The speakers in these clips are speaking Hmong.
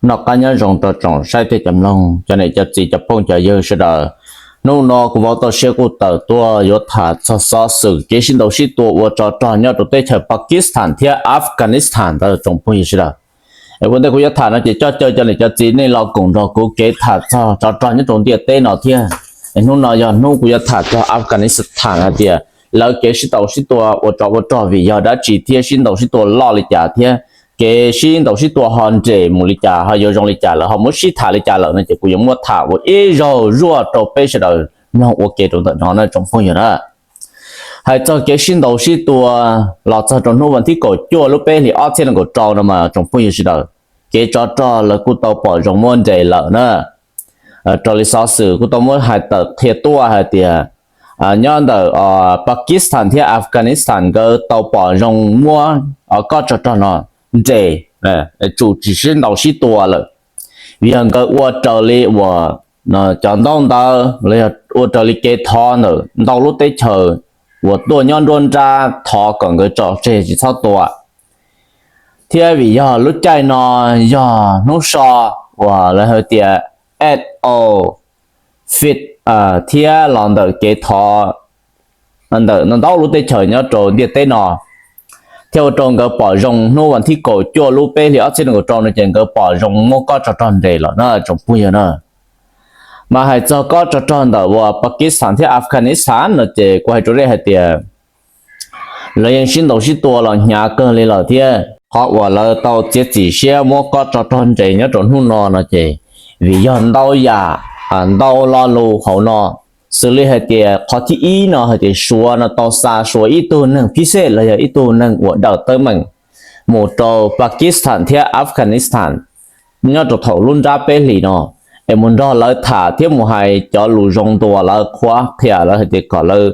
Noj qab nyob zoo rau tsoom saib thiab cov mloog, cov niam cov txiv, cov phooj cov ywg sawv daws. Hnub no kuv vau tau siab kuj tawm tuaj yuav tham txog xov xwm kev sib ntaus sib tua ua tsov rog nyob rau teb chaws Pakistan thiab Afghanistan ntawd tsoom phooj ywg sawv daws. Es ua ntej kuv yuav tham no ces coj caw cov niam cov txiv nej los koom nrog kuv kev tham txog tsov rog nyob rau ntiaj teb no thiab. Es hnub no yog hnub kuv yuav tham txog Afghanistan hais tias lawv kev sib ntaus sib tua ua tsov ua rog vim yog dab tsi thiab sib ntaus sib tua loj li cas thiab kev sib ntaus sib tua ho nres mus li cas ho yuav zoo li cas lawm ho muab sib tham li cas lawm no ces kuv yuav muab tham ua ib zaug zuaj rau peb sawv daws mloog ua ke rau ntawm no na tsoom phooj ywg na. Hais txog kev sib ntaus sib tua los txog rau hnub vas thib kaum cuaj lub peb hlis ob txhiab nees nkaum rau no mas tsoom phooj ywg sawv daws, kev tsov rog lawv kuj tau pom zoo muab nres lawm na. Raws li xov xwm kuj tau muab hais tawm qhia tuaj hais tias nyob ntawm Pakistan thiab Afghanistan nkawd tau pom zoo muab kob tsov rog no nres, tsum tsis sib ntaus sib tua lawm. Vim yog nkawd ua raws li uas cov ntaub ntawv los yog ua raws li kev thov ntawm ntau lub teb chaws uas tuaj nyob nruab nrab thov kom nkawd tso tseg tsis txhob tua. Thiab vim yog lub caij no yog hnub so uas lawv hais tias Eid al-Fitr thiab los ntawm kev thov ntawm ntau lub teb chaws nyob rau ntiaj teb no, thiaj ua rau nkawd pom zoo hnub vas thib kaum cuaj lub peb hlis ob txhiab nees nkaum rau no ces nkawd pom zoo muab kob tsov rog nres lawm na tsoom phooj ywg na. Mas hais txog kob tsov rog ntawm uas Pakistan thiab Afghanistan no ces kuv hais rau nej hais tias lawv yeej sib ntaus sib tua los hnyav kawg li lawm thiab qhov uas lawv tau txiav txim siab muab kob tsov rog nres nyob rau hnub no no ces vim yog ntau yam ntau lo lus hauv no, xws li hais tias qhov thib ib no hais tias Suav no tau xa Suav ib tug neeg phib xej los yog ib tug neeg uas dawm teeb meem mus rau Pakistan thiab Afghanistan nyob rau thaum lub nrab peb hlis no es mus nrog lawv tham thiab mus hais cov lus zoo ntuas lawv qhuab qhia lawv hais tias kom lawv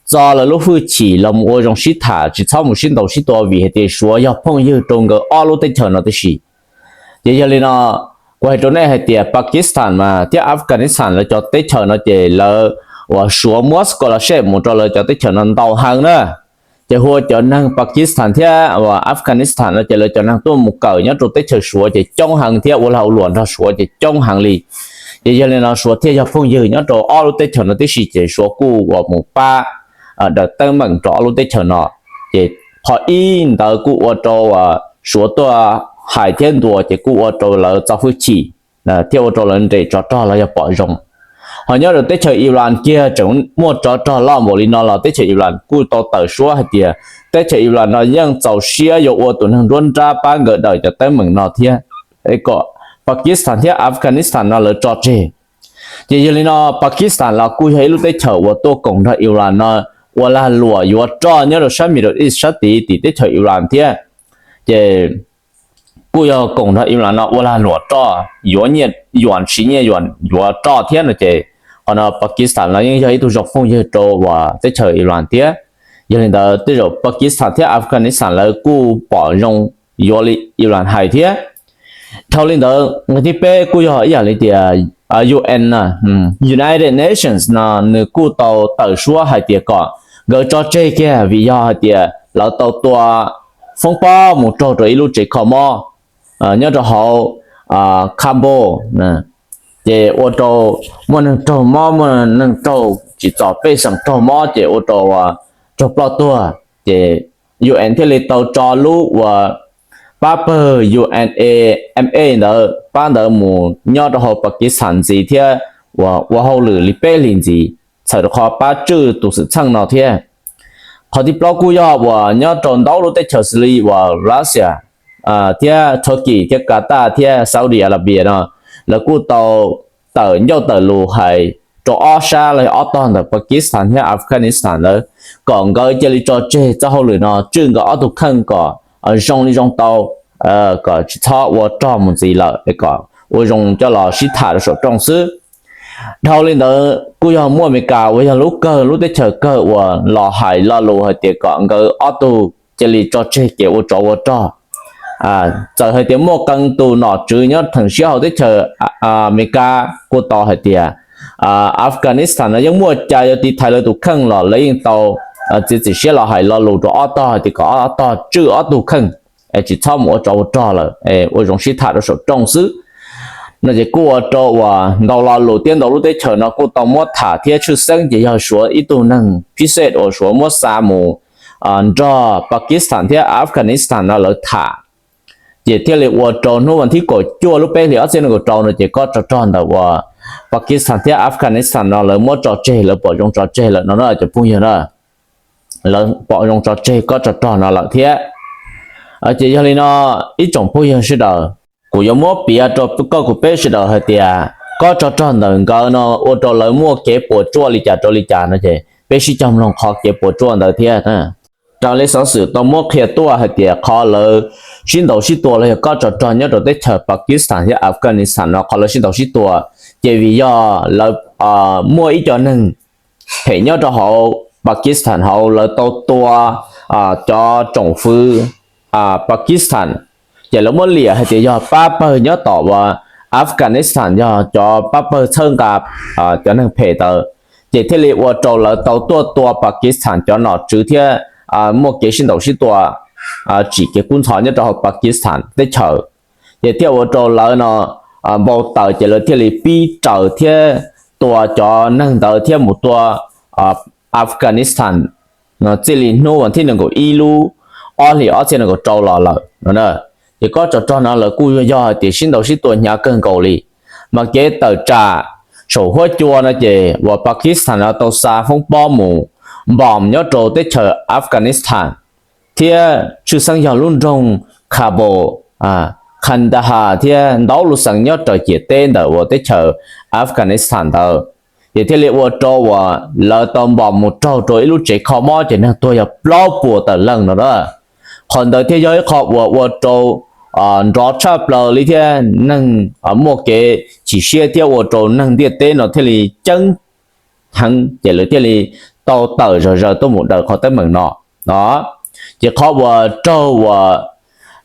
txo lawv lub hwj chim los mus ua zoo sib tham tsis txhob mus sib ntaus sib tua vim hais tias Suav yog phooj ywg rau nkawd ob lub teb chaws no tib si. Ces yog li no kuv hais rau nej hais tias Pakistan mas thiab Afghanistan lawv cov teb chaws no ces lawv uas Suav muab scholarship mus rau lawv cov teb chaws no ntau heev na. Ces hu ua cov neeg Pakistan thiab Afghanistan no ces lawv cov neeg tuaj mus kawm nyob rau teb chaws Suav ces coob heev thiab ua lag ua luam nrog Suav ces coob heev li. Ces yog li no Suav thiaj yog phooj ywg nyob rau ob lub teb chaws no tib si ces Suav kuj uas mus pab dawm teeb meem rau ob lub teb chaws no. Ces qhov ib ntawd kuj ua rau Suav tuaj hais thiab ntuas ces kuj ua rau lawv txo hwj chim thiab ua rau lawv nres tsov rog los yog pom zoo. Ho nyob rau teb chaws Iran kiag tseem muaj tsov rog loj npaum li no los teb chaws Iran kuj tau tawm suab hais tias teb chaws Iran no yeej txaus siab yuav ua tus neeg nruab nrab pab nkawd dawm cov teeb meem no thiab, kom Pakistan thiab Afghanistan no lawv tso tseg. Ces yog li no Pakistan los kuj yog ib lub teb chaws uas tuaj koom nrog Iran no ua lag luam yuav roj nyob rau sab Middle East sab tid tim teb chaws Iran thiab. Ces kuj yog koom nrog Iran no ua lag luam roj yuav nyiaj yuam siv nyiaj yuam yuav roj thiab no ces qhov no Pakistan los yeej yog ib tug zoo phooj ywg rau uas teb chaws Iran thiab. Yog li ntawd tej zaum Pakistan thiab Afghanistan lawv kuj pom zoo yuav li Iran hais thiab. Dhau li ntawd nqe thib peb kuj yog ib yam li tias UN, United Nations no nws kuj tau tawm suab hais tias kom nkawd tso tseg kiag vim yog hais tias lawv tau tua foob pob mus raug rau ib lub tsev kho mob nyob rau hauv Kabul, ces ua rau muaj neeg raug mob, muaj neeg raug tsis txom pej xeem raug mob ces ua rau raug ploj tuag. Ces UN thiaj li tau tso lub uas pab pawg UNAMA ntawd, pab ntawd mus nyob rau hauv Pakistan ntxiv thiab uas ua hauj lwm li peb hlis ntxiv txhawm rau qhov pab tswj tus xwm txheej no thiab. Qhov thib plaub kuj yog uas nyob rau ntau lub teb chaws xws li uas Russia thiab Turkey thiab Qatar thiab Saudi Arabia no, lawv kuj tau tawm ncauj tawm lus hais rau ob sab los ob tog ntawm Pakistan thiab Afghanistan ntawd kom nkawd cia li tso tseg txoj hauj lwm no, tswj nkawd ob tug kheej kom zoo li zoo tau, kom tsis txhob ua rog mus ntxiv lawm, kom ua zoo coj los sib tham rau saum rooj xwb. Dhau li ntawd kuj yog muaj Amelikas uas yog lub kawg lub teb chaws kawg uas los hais lo lus hais tias kom nkawd ob tug cia li tso tseg kev ua tsov ua rog. Txawm hais tias muaj qee tus nom tswv nyob theem siab hauv teb chaws Amelikas kuj tau hais tias Afghanistan no yeej muaj cai yuav tiv thaiv lawv tus kheej los lawv yeej tau txiav txim siab los hais lo lus rau ob tog hais tias kom ob tog tswj ob tug kheej, tsis txhob mus ua tsov ua rog lawm, ua zoo sib tham rau saum rooj xwb. no ces kuj ua rau uas ntau lo lus thiab ntau lub teb chaws no kuj tau muab tham thiab tshwj xeeb ces yog Suav ib tug neeg phib xej uas Suav muab xa mus nrog Pakistan thiab Afghanistan no lawv tham. Ces thiaj li ua rau hnub vas thib kaum cuaj lub peb hlis ob txhiab nees nkaum rau no ces kob tsov rog ntawm uas Pakistan thiab Afghanistan no lawv muab tso tseg, lawv pom zoo tso tseg lawm no na cov phooj ywg na. Lawv pom zoo tso tseg kob tsov rog no lawm thiab. Ces yog li no, ib tsoom phooj ywg sawv daws, kuv yuav muab piav rau koj kuv peb sawv daws hais tias kob tsov rog ntawm nkawd no ua rau lawv muaj kev puas tsuaj li cas rau li cas no ces peb sib cog mloog qhov kev puas tsuaj ntawd thiab. Raws li xov xwm tau muab qhia tuaj hais tias qhov lawv sib ntaus sib tua los yog kob tsov rog nyob rau teb chaws Pakistan thiab Afghanistan no qhov lawv sib ntaus sib tua ces vim yog lawv muaj ib co neeg phem nyob rau hauv Pakistan hauv lawv tau tua cov tsoom fwv Pakistan, ces lawv muab liam hais tias yog pab pawg nyob tom uas Afghanistan yog cov pab pawg txhawb nqa cov neeg phem ntawd, ces thiaj li ua rau lawv tau tuaj tua Pakistan cov nom tswv thiab muaj kev sib ntaus sib tua tsim kev kub ntxhov nyob rau hauv Pakistan teb chaws. Ces thiaj ua rau lawv no npau taws ces lawv thiaj li pib raws thiab tua cov neeg ntawd thiab mus tua Afghanistan no txij li hnub vas thib nees nkaum ib lub ob hlis ob txhiab nees nkaum rau los lawm no. Ces kob tsov rog no lawv kuj yog hais tias sib ntaus sib tua hnyav kawg nkaus li. Mas kev tawm tsam saum huab cua no ces uas Pakistan no tau xa foob pob mus npom nyob rau teb chaws Afghanistan thiab tshwj xeeb yog lub nroog Kabul, Kandahar thiab ntau lub xeev nyob raws ciam teb ntawm uas teb chaws Afghanistan ntawd. Ces thiaj li ua rau uas lawv tau npom mus raug rau ib lub tsev kho mob ces neeg tuag yog plaub puas tawm leej no na. Qhov ntawd thiaj yog ib qho uas ua rau nrov tshaj plaws li thiab neeg muaj kev chim siab thiab ua rau neeg ntiaj teb no thiaj li ceeb heev ces lawv thiaj li tau tawm zom zaws tuaj mus daws qhov teeb meem no no. Ces qhov uas raug uas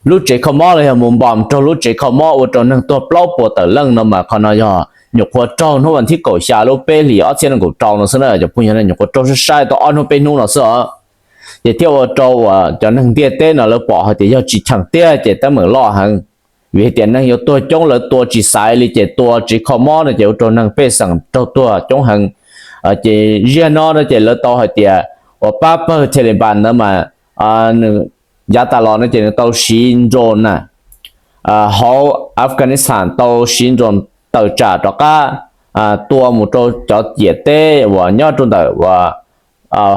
lub tsev kho mob los yog mus npom raug lub tsev kho mob ua rau neeg tuag plaub puas tawm leej no mas qhov no yog nyuam qhuav raug hnub vas thib kaum xya lub peb hlis ob txhiab nees nkaum rau no xwb na cov phooj ywg, nyuam qhuav raug sai sai tau ob hnub peb hnub no xwb os. Ces thiaj ua rau uas cov neeg ntiaj teb no lawv pom hais tias yog tsis cheem tiag ces teeb meem loj heev, vim hais tias neeg yuav tuag coob lawv tua tsis xaiv li ces tua tsev kho mob no ces ua rau neeg pej xeem raug tuag coob heev. Ces ziag no no ces lawv tau hais tias uas pab pawg Taliban ntawd mas nws yav tas los no ces nws tau siv drone na, hauv Afghanistan tau siv drone tawm tsam rov qab tua mus rau cov ciam teb uas nyob rau ntawm uas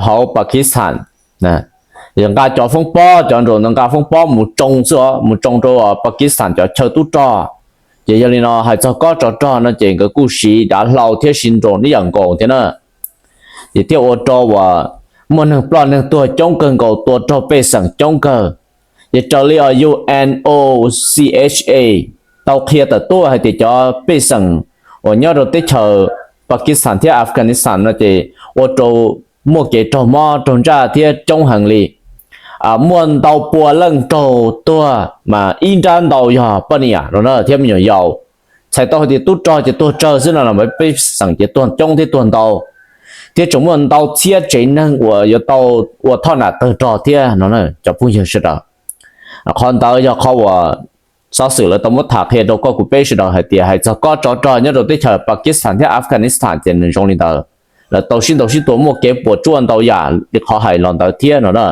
hauv Pakistan. Nqa cov foob pob, cov drone ntawd nqa foob pob mus tsoo xwb os, mus tsoo rau Pakistan cov chaw tub rog. Ces yog li no hais txog kob tsov rog no ces nkawd kuj siv dav hlau thiab siv drone ib yam nkaus thiab na. Ces thiaj ua rau uas muaj neeg ploj neeg tuag coob kawg nkaus, tua raug pej xeem coob kawg. Ces raws li uas UNOCHA tau qhia tawm tuaj hais tias cov pej xeem uas nyob rau teb chaws Pakistan thiab Afghanistan no ces ua rau muaj kev raug mob raug ntsaj thiab coob heev li. Muaj ntau pua leej raug tuag mas ib nrab ntau yog poj niam rau na thiab me nyuam yaus. Txhais tau hais tias tub rog ces tuag tsawg xwb no los pej xeem ces tuag coob thiab tuag ntau, thiab tseem muaj ntau txhiab tsev neeg uas yuav tau ua thoj nam tawg rog thiab no cov phooj ywg sawv daws. Qhov ntawd yog qhov uas xov xwm lawv tau muab tham qhia rau koj kuv peb sawv daws hais tias hais txog kob tsov rog nyob rau teb chaws Pakistan thiab Afghanistan ces nws zoo li ntawd. Lawv tau sib ntaus sib tua muaj kev puas tsuaj ntau yam li qhov hais los ntawd thiab no na.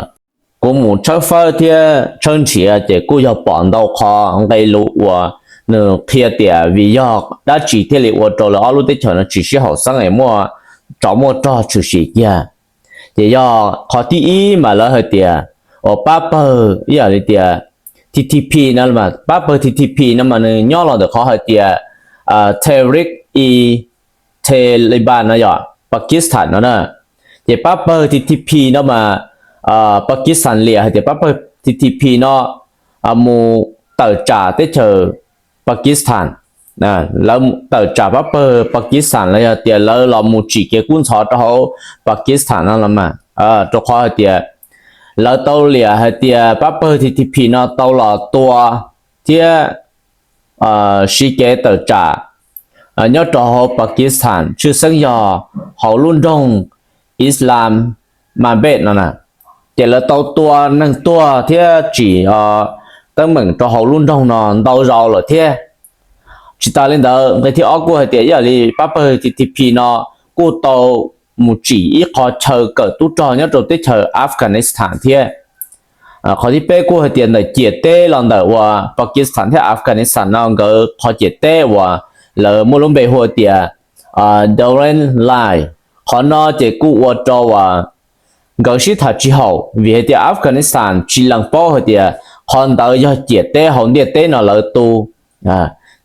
Kuv mus tshawb fawb thiab tshawb nrhiav ces kuj yog pom ntau qhov nqe lus uas nws qhia tias vim yog dab tsi thiaj li ua rau lawv ob lub teb chaws no tsis sib haum xeeb es muaj tsov muaj rog tshwm sim kiag. Ces yog qhov thib ib mas lawv hais tias uas pab pawg ib yam li tias T T P no, pab pawg T T P no mas nws nyob los ntawm qhov hais tias Tehrik-i-Taliban no yog Pakistan no na. Ces pab pawg T T P no mas Pakistan liam hais tias pab pawg T T P no mus tawm tsam teb chaws Pakistan. Lawv tawm tsam pab pawg Pakistan los yog tias lawv los mus tsim kev kub ntxhov rau hauv Pakistan no los mas, rau qhov hais tias lawv tau liam hais tias pab pawg T T P no tau los tua thiab siv kev tawm tsam nyob rau hauv Pakistan, tshwj xeeb yog hauv lub nroog Islamabad no na. Ces lawv tau tua neeg tuag thiab tsim teeb meem rau hauv lub nroog no ntau zaus lawm thiab. Tsis tas li ntawd, nqe thib ob kuj hais tias ib yam li pab pawg T T P no kuj tau mus tsim ib qho chaw kawm tub rog nyob rau teb chaws Afghanistan thiab. Qhov thib peb kuj hais tias ntawm ciam teb los ntawm uas Pakistan thiab Afghanistan no nkawd qhov ciam teb uas lawv muaj lub npe hu tias Durand Line. Qhov no ces kuj ua rau uas nkawd sib tham tsis haum vim hais tias Afghanistan tsis lees paub hais tias qhov ntawd yog ciam teb hauv ntiaj teb no lawv tu.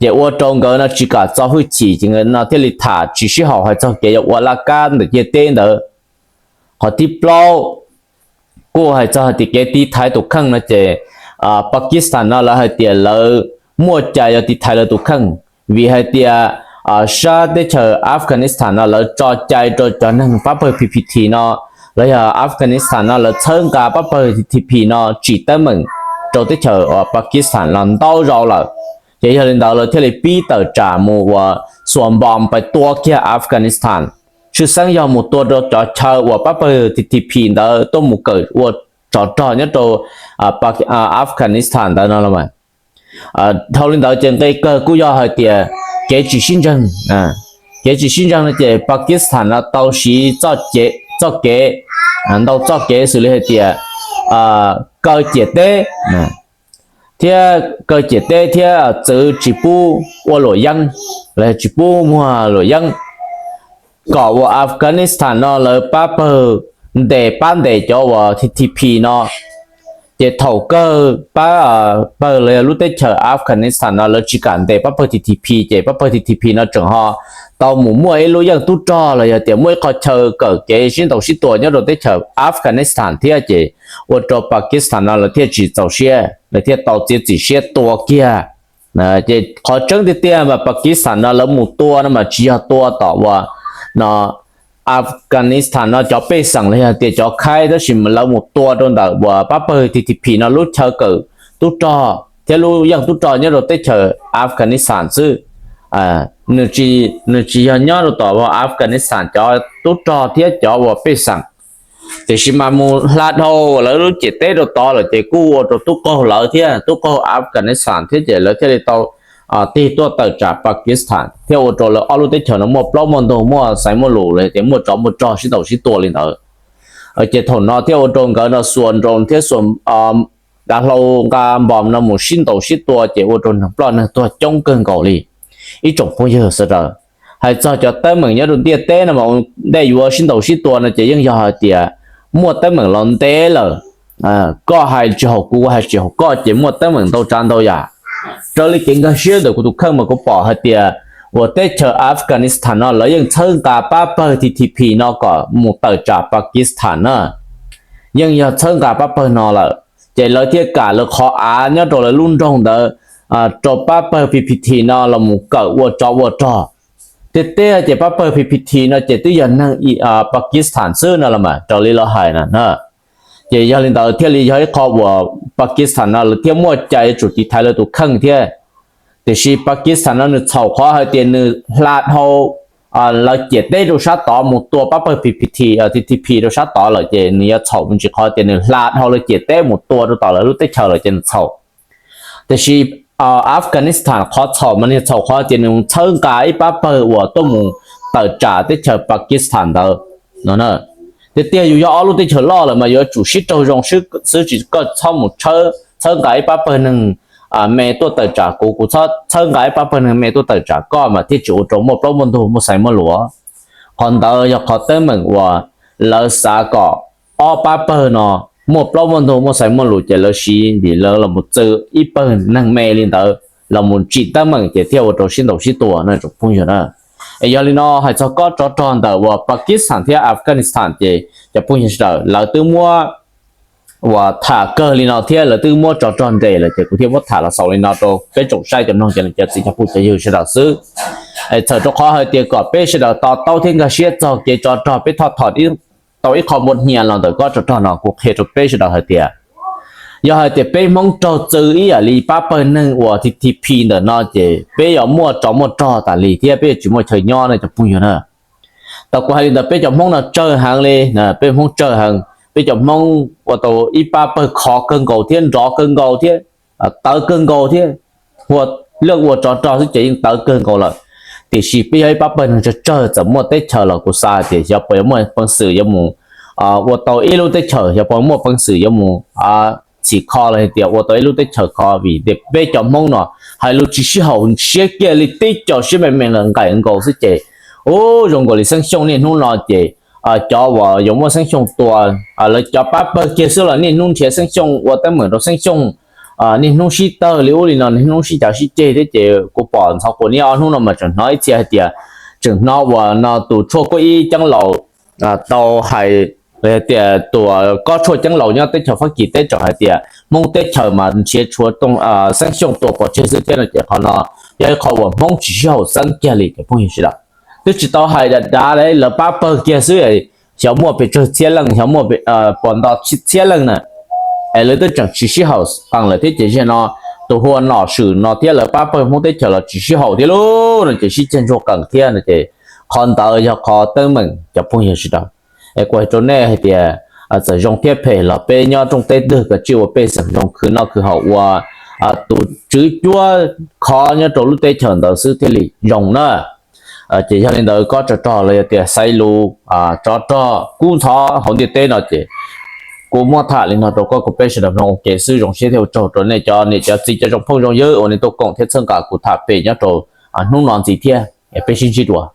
Ces ua rau nkawd no tsis kam txo hwj chim ces nkawd no thiaj li tham tsis sib haum hais txog kev yuav ua laj kab ntawm ntiaj teb ntawd. Qhov thib plaub kuj hais txog hais tias kev tiv thaiv tus kheej no ces Pakistan no lawv hais tias lawv muaj cai yuav tiv thaiv lawv tus kheej vim hais tias sab teb chaws Afghanistan no lawv tso cai rau cov neeg pab pawg P P T no, los yog Afghanistan no lawv txhawb nqa pab pawg T T P no tsim teeb meem rau teb chaws Pakistan los ntau zaus lawm. Ces yog li ntawd lawv thiaj li pib tawm tsam mus uas xuas npos pais tua kiag Afghanistan. Tshwj xeeb yog mus tua rau cov chaw uas pab pawg T T P ntawd tuaj mus kawm ua tsov rog nyob rau Afghanistan ntawd no los mas. Dhau li ntawd ces nqe kawg kuj yog hais tias kev tsis sib ntseeg. Kev tsis sib ntseeg no ces Pakistan no tau siv txoj kev, ntau txoj kev xws li hais tias kaw ciam teb thiab kaw ciam teb thiab txwv tsis pub ua luam yeeb, los tsis pub muag luam yeeb, kom uas Afghanistan no lawv pab pawg ntes pab ntes cov uas T T P no. Ces thaum kawg pab pawg los yog lub teb chaws Afghanistan no lawv tsis kam ntes pab pawg T T P ces pab pawg T T P no tseem ho tau mus muaj ib lub yeej tub rog los yog tias muaj ib qho chaw kawm kev sib ntaus sib tua nyob rau teb chaws Afghanistan thiab ces ua rau Pakistan no lawv thiaj tsis txaus siab, lawv thiaj tau txiav txim siab tua kiag. Ces qhov tseeb tiag tiag mas Pakistan no lawv mus tua no mas tsis yog tua tom uas no Afghanistan no cov pej xeem los yog tias cov khaib, tab sis mas lawv mus tua rau ntawm uas pab pawg T T P no lub chaw kawm tub rog thiab lub yeej tub rog nyob rau teb chaws Afghanistan xwb. Nws tsis yog nyob rau tom uas Afghanistan cov tub rog thiab cov uas pej xeem, tiam sis mas mus hla dhau lawv lub ciam teb rau tod lawm ces kuj ua rau tub qaug lawv thiab tub qaug Afghanistan thiab ces lawv thiaj li tau tig tuaj tawm tsam Pakistan thiab ua rau lawv ob lub teb chaws no muaj plaub muaj ntug, muaj xaiv muaj lus los tias muaj tsov muaj rog sib ntaus sib tua li ntawd. Ces thaum no thiaj ua rau nkawd no xuas nroo thiab xuas dav hlau nqa npos no mus sib ntaus sib tua ces ua rau neeg ploj neeg tuag coob kawg nkaus li. Ib tsoom phooj ywg sawv daws, hais txog cov teeb meem nyob rau ntiaj teb no mas ntej yuav sib ntaus sib tua no ces yeej yog hais tias muaj teeb meem los ntev lawm. Koj hais tsis haum kuv, kuv hais tsis haum koj ces muaj teeb meem ntau tsav ntau yam. Raws li kev nkag siab ntawm kuv tus kheej mas kuv pom hais tias uas teb chaws Afghanistan no lawv yeej txhawb nqa pab pawg T T P no kom mus tawm tsam Pakistan na. Yeej yog txhawb nqa pab pawg no lawm, ces lawv thiaj kam lawv qhov av nyob rau lawv lub nroog ntawd rau pab pawg P P T no los mus kawm ua tsov ua rog. Tiag tiag ces pab pawg P P T no ces twb yog neeg Pakistan xwb no los mas raws li lawv hais na. Ces yog li ntawd thiaj li yog ib qho uas Pakistan no lawv thiaj muaj cai yuav tsum tiv thaiv lawv tus kheej thiab. Tiam sis Pakistan no nws txhaum qhov hais tias nws hla dhau lawv ciam teb rau sab tod mus tua pab pawg P P T, T T P rau sab tod lawm ces nws yuav txhaum me ntsis qhov tias nws hla dhau lawv ciam teb mus tua rau tom lawv lub teb chaws lawm ces nws txhaum. Tiam sis Afghanistan qhov txhaum mas nws txhaum qhov tias nws txhawb nqa ib pab pawg uas tuaj mus tawm tsam teb chaws Pakistan ntawd no. Tiag tiag yus yog ob lub teb chaws loj lawm mas yuav tsum sib raug zoo xwb, tsis koj txhob mus txhawb nqa ib pab pawg neeg me tuaj tawm tsam kuv, kuv txhob txhawb nqa ib pab pawg neeg me tuaj tawm tsam koj mas thiaj tsis ua rau muaj plaub muaj ntug muaj xaiv muaj lus. Qhov ntawd yog qhov teeb meem uas lawv xav kom ob pab pawg no muaj plaub muaj ntug muaj xaiv muaj lus ces lawv siv vim lawv los mus txwv ib pawg neeg me li ntawd los mus tsim teeb meem ces thiaj ua rau sib ntaus sib tua no tsoom phooj ywg na. Es yog li no hais txog kob tsov rog ntawm uas Pakistan thiab Afghanistan ces cov phooj ywg sawv daws lawv twb muab uas tham kawg li no thiab lawv twb muab tsov rog ntes lawm ces kuv thiaj muab tham los xaus li no rau peb tsoom saib cov mloog cov txiv cov phooj cov ywg sawv daws xwb. Txhawm rau qhov hais tias kom peb sawv daws to taub thiab nkag siab txog kev tsov rog, peb thov thom tau ib qho npua hnia los ntawm kob tsov rog no, kuv qhia rau peb sawv daws hais tias yog hais tias peb Hmoob raug txwv ib yam li pab pawg neeg uas T T P ntawm no ces peb yuav muaj tsov muaj rog tas li thiab peb yuav tsis muaj chaw nyob no cov phooj ywg na. Tau kuv hais li ntawd peb cov Hmoob no tsawg heev li, peb Hmoob tsawg heev, peb cov Hmoob ua tau ib pab pawg khov kawg nkaus thiab nrov kawg nkaus thiab tawv kawg nkaus thiab ua lawv ua tsov rog xwb ces yeej tawv kawg nkaus lawm. Tiam sis peb yog ib pab pawg neeg tsawg tsawg, txawm muaj teb chaws los kuv xav tias xyov puas yuav muaj peev xwm yuav mus ua tau ib lub teb chaws, xyov puas muaj peev xwm yuav mus txhim kho los hais tias ua tau ib lub teb chaws kho, vim tias peb cov Hmoob no hais lus tsis sib haum siab kiag li, tib co siab me me nqaim nkaus xwb ces ub, zoo nkaus li Xeeb Xyooj niaj hnub no ces cov uas yuav muab Xeeb Xyooj tua, lawv cov pab pawg kiag xwb los niaj hnub nrhiav Xeeb Xyooj ua teeb meem rau Xeeb Xyooj, niaj hnub sib tawg li ub li no, niaj hnub sib cav sib ceg thiab ces kuv pom ntxhov quas niaj ob hnub no mas tseem hnov ib txhia hais tias tseem hnov uas no tus tshuaj kuj ib ceeb laus tau hais tias tus kob tshuaj ceeb laus nyob teb chaws Fab Kis teb tseem hais tias Hmoob teb chaws mas nrhiav tshuav Xeeb Xyooj tua pov tseg xwb thiab no ces qhov no yog ib qho uas Hmoob tsis sib haum xeeb kiag li cov phooj ywg sawv daws. Twb tsis tau hais dav dav li, lawv pab pawg kiag xwb, xyov muaj pes tsawg txhiab leej, xyov muaj pes, puas nto txhiab leej na, es lawv twb tseem tsis sib haum qees lawm thiab ces zaum no tus hu ua Nom Swm no thiab lawv pab pawg Hmoob teb chaws los tsis sib haum thiab lauj no ces sib ceg ntsuag qees thiab no ces qhov ntawd yog qhov teeb meem cov phooj ywg sawv daws. Es kuv hais rau nej hais tias txawm zoo thiab phem los peb nyob rooj teb twg kom tsij ua pej xeem zoo, khwv noj khwv haus, ua tus tswv cuab khov nyob rau lub teb chaws ntawd xwb thiaj li zoo na. Ces yog li ntawd kob tsov rog los yog tias xaiv lus tsov rog kub ntxhov hauv ntiaj teb no ces kuv muab tham li no rau koj kuv peb sawv daws mloog ua ke xwb. Zoo siab thiab ua tsaug rau nej cov niam cov txiv cov zoo phooj zoo ywg uas nej tuaj koom thiab txhawb nqa kuv tham pem nyob rau hnub no ntxiv thiab. Peb sib ntsib dua.